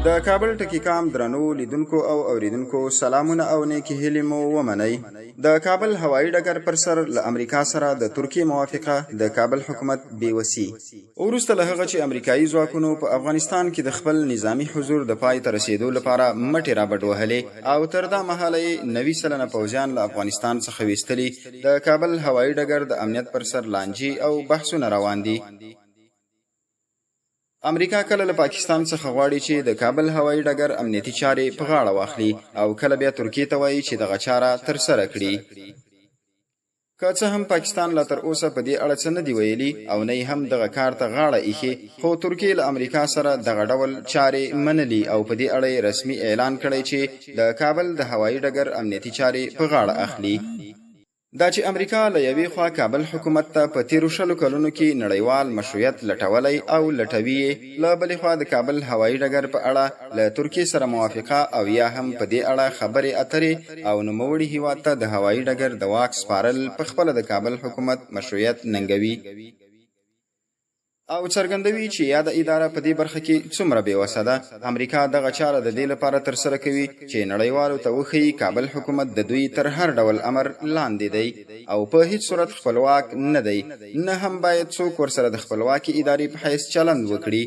د کابل ټکی کام درنو لیدونکو او اوریدونکو سلامونه او نیکې هیلې مو ومنئ. د کابل هوایي ډګر پر سر له امریکا سره د ترکیې موافقه، د کابل حکومت بې وسي. وروسته له هغه چې امریکایي ځواکونو په افغانستان کې د خپل نظامي حضور د پای ته رسېدو لپاره مټې رابډ وهلې او تر دا مهاله یې 90% پوځیان له افغانستان څخه ویستلي، د کابل هوایي ډګر د امنیت پر سر لانجې او بحثونه روان دي. امریکا کله له پاکستان څخه غواړي چې د کابل هوایي ډګر امنیتي چارې په غاړه واخلي او کله بیا ترکیې ته وایي چې دغه چاره ترسره کړي. که څه هم پاکستان لا تر اوسه په دې اړه څه نه دي ویلي او نه یې هم دغه کار ته غاړه ایښې، خو ترکیې له امریکا سره دغه ډول چارې منلي او په دې اړه یې رسمي اعلان کړی چې د کابل د هوایي ډګر امنیتي چارې په غاړه اخلي. دا چې امریکا له یوې خوا کابل حکومت ته په تېرو شلو کلونو کې نړیوال مشروعیت لټولی او لټوي یې، له بلې خوا د کابل هوایي ډګر په اړه له ترکیې سره موافقه او یا هم په دې اړه خبرې اترې او نوموړي هېواد ته د هوایي ډګر د واک سپارل په خپله د کابل حکومت مشروعیت ننګوي. او څرګندوي چې یاده اداره په دې برخه کې څومره بې وسه ده. امریکا دغه چاره د دې لپاره ترسره کوي چې نړیوالو ته وښيي کابل حکومت د دوی تر هر ډول امر لاندې دی او په هیڅ صورت خپلواک نه دی، نه هم باید څوک ورسره د خپلواکې ادارې په حیث چلند وکړي.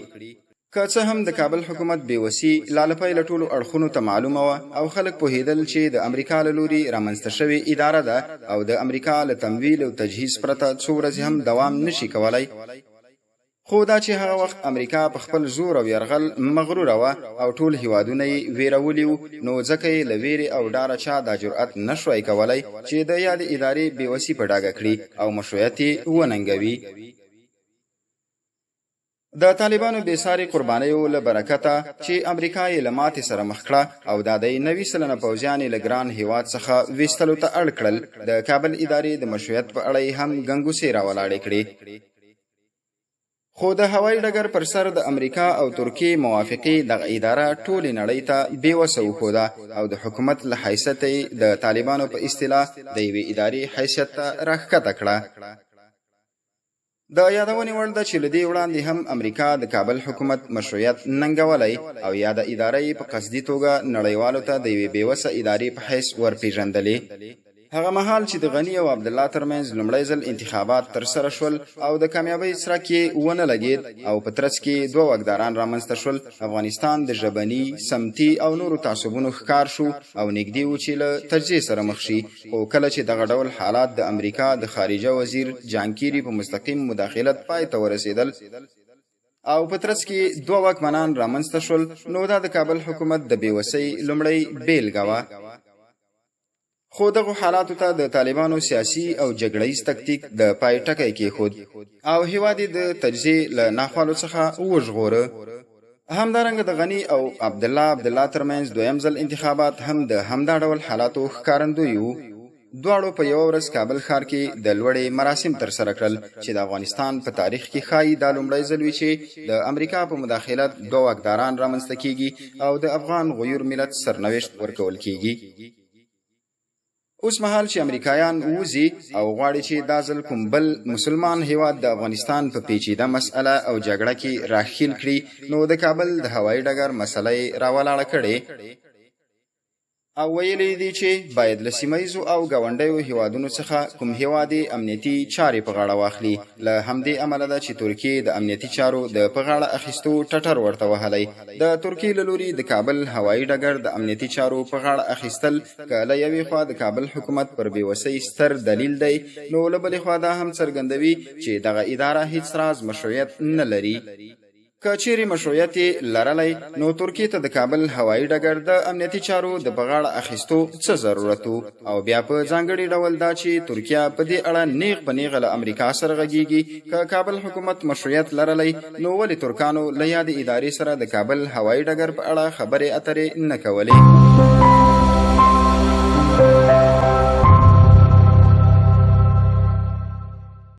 که څه هم د کابل حکومت بې وسي لا له پیله ټولو اړخونو ته معلومه وه او خلک پوهېدل چې د امریکا له لوري رامنځته شوې اداره ده او د امریکا له تمویل او تجهیز پرته څو ورځې هم دوام نه شي کولای، خو دا چې هغه وخت امریکا په خپل زور او یرغل مغروره وه او ټول هېوادونه یې وېرولي وو، نو ځکه یې له وېرې او ډاره چا دا جرئت نه شوای کولای چې د یادې ادارې بې وسي په ډاګه کړي او مشروعیت یې وننګوي. د طالبانو بې ساري قربانیو له برکته چې امریکا یې له ماتې سره مخ کړه او دا دی 90% پوځیان یې له ګران هیواد څخه ویستلو ته اړ کړل، د کابل ادارې د مشروعیت په اړه یې هم ګنګوسې راولاړې کړې. خو د هوایي ډګر پر سر د امریکا او ترکیې موافقې دغه اداره ټولې نړۍ ته بې وسه وښوده او د حکومت له حیثیته یې د طالبانو په اصطلاح د یوې ادارې حیثیت ته راښکته کړه. د یادونې وړ ده چې له دې وړاندې هم امریکا د کابل حکومت مشروعیت ننګولی او یاده اداره یې په قصدي توګه نړیوالو ته د یوې بېوسه ادارې په حیث ورپېژندلې. هغه مهال چې د غني او عبدالله ترمنځ لومړی ځل انتخابات ترسره شول او د کامیابۍ څرک یې ونه لګېد او په ترڅ کې یې دوه واکداران رامنځته شول، افغانستان د ژبني، سمتي او نورو تعصبونو ښکار شو او نږدې و چې له تجزیې سره مخ شي. خو کله چې دغه ډول حالات د امریکا د خارجه وزیر جان کیري په مستقیم مداخلت پای ته ورسېدل او په ترڅ کې دوه واکمنان رامنځته شول، نو دا د کابل حکومت د بې وسۍ لومړۍ بېلګه وه. خو دغو حالاتو ته د طالبانو سیاسي او جګړه ییز تکتیک د پای ټکی کېښود او هېواد یې د تجزیې له ناخوالو څخه وژغوره. همدارنګه د غني او عبدالله عبدالله ترمنځ دویم ځل انتخابات هم د همدا ډول حالاتو ښکارندوی وو. دواړو په یوه ورځ کابل ښار کې د لوړې مراسم ترسره کړل چې د افغانستان په تاریخ کې ښايي دا لومړی ځل وي چې د امریکا په مداخلت دوه واکداران رامنځته کیږي او د افغان غیور ملت سرنوشت ورکول کیږي. اوس مهال چې امریکایان وځي او غواړي چې دا ځل کوم بل مسلمان هیواد د افغانستان په پیچیده مسئله او جګړه کې راښکیل کړي، نو د کابل د هوایي ډګر مسئله یې راولاړه کړې او ویلي دي چې باید له سیمه ییزو او ګاونډیو هیوادونو څخه کوم هیواد یې امنیتي چارې په غاړه واخلي. له همدې امله ده چې ترکیې د امنیتي چارو د په غاړه اخیستو ټټر ورته وهلی. د ترکیې له لوري د کابل هوایي ډګر د امنیتي چارو په غاړه اخیستل که له یوې خوا د کابل حکومت پر بې وسۍ ستر دلیل دی، نو له بلې خوا دا هم څرګندوي چې دغه اداره هیڅ راز مشروعیت نه لري. که چیرې مشروعیت یې لرلی، نو ترکیې ته د کابل هوایي ډګر د امنیتي چارو د په غاړه اخیستو څه ضرورت و؟ او بیا په ځانګړي ډول دا چې ترکیه په دې اړه نیغ په نیغه له امریکا سره غږیږي، که کابل حکومت مشروعیت لرلی، نو ولې ترکانو له یادې ادارې سره د کابل هوایي ډګر په اړه خبرې اترې نه کولې؟